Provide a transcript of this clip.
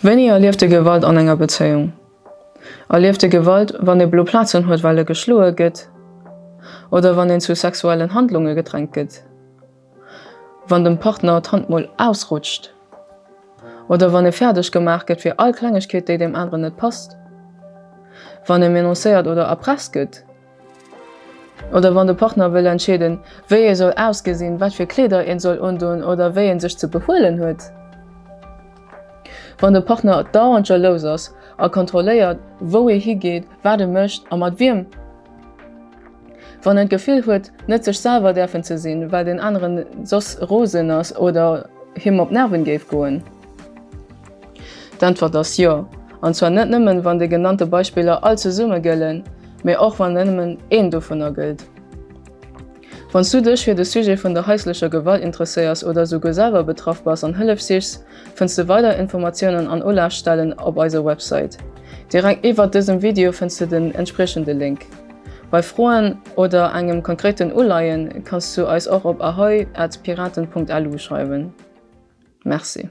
Wéini erlieft ee Gewalt an enger Bezéiung? Erlieft ee Gewalt, wann ee blo Plazen huet, well e geschloe gëtt? Oder wann een zu sexuellen Handlunge gedrängt gëtt? Wann dem Partner d'Hand mol ausrutscht? Oder wann ee fäerdeg gemaach gëtt fir all Klengegkeet, déi deem aneren net passt? Wann ee menacéiert oder erpresst gëtt? Oder wann de Partner wëll entscheeden, wéi ee soll ausgesinn, wat fir Kleeder een soll undoen oder wéi een sech ze behuelen huet. Wann de Partner dauernd jalous ass a kontrolléiert, wou ee higeet, wat e mécht a mat wiem. Wann en d'Gefill huet, net sech selwer däerfen ze sinn, well deen aneren soss rosen ass oder him op d'Nerven géif goen. D'Äntwert ass jo, an zwar net nëmmen, wann déi genannte Beispiller all zesumme gëllen, mee och wann nëmmen een dovunner gëllt. Wann s du dech fir de Sujet vun der haislecher Gewalt interesséiers oder esouguer selwer betraff bass an Hëllef sichs, fënns de weider Informatiounen an Ulafstellen op eiser Website. Direkt iwwert dësem Video fënns de den entspriechende Link. Bei Froen oder engem konkreten Uleien kanns du eis och op ahoi at piraten.lu schreiwen. Merci.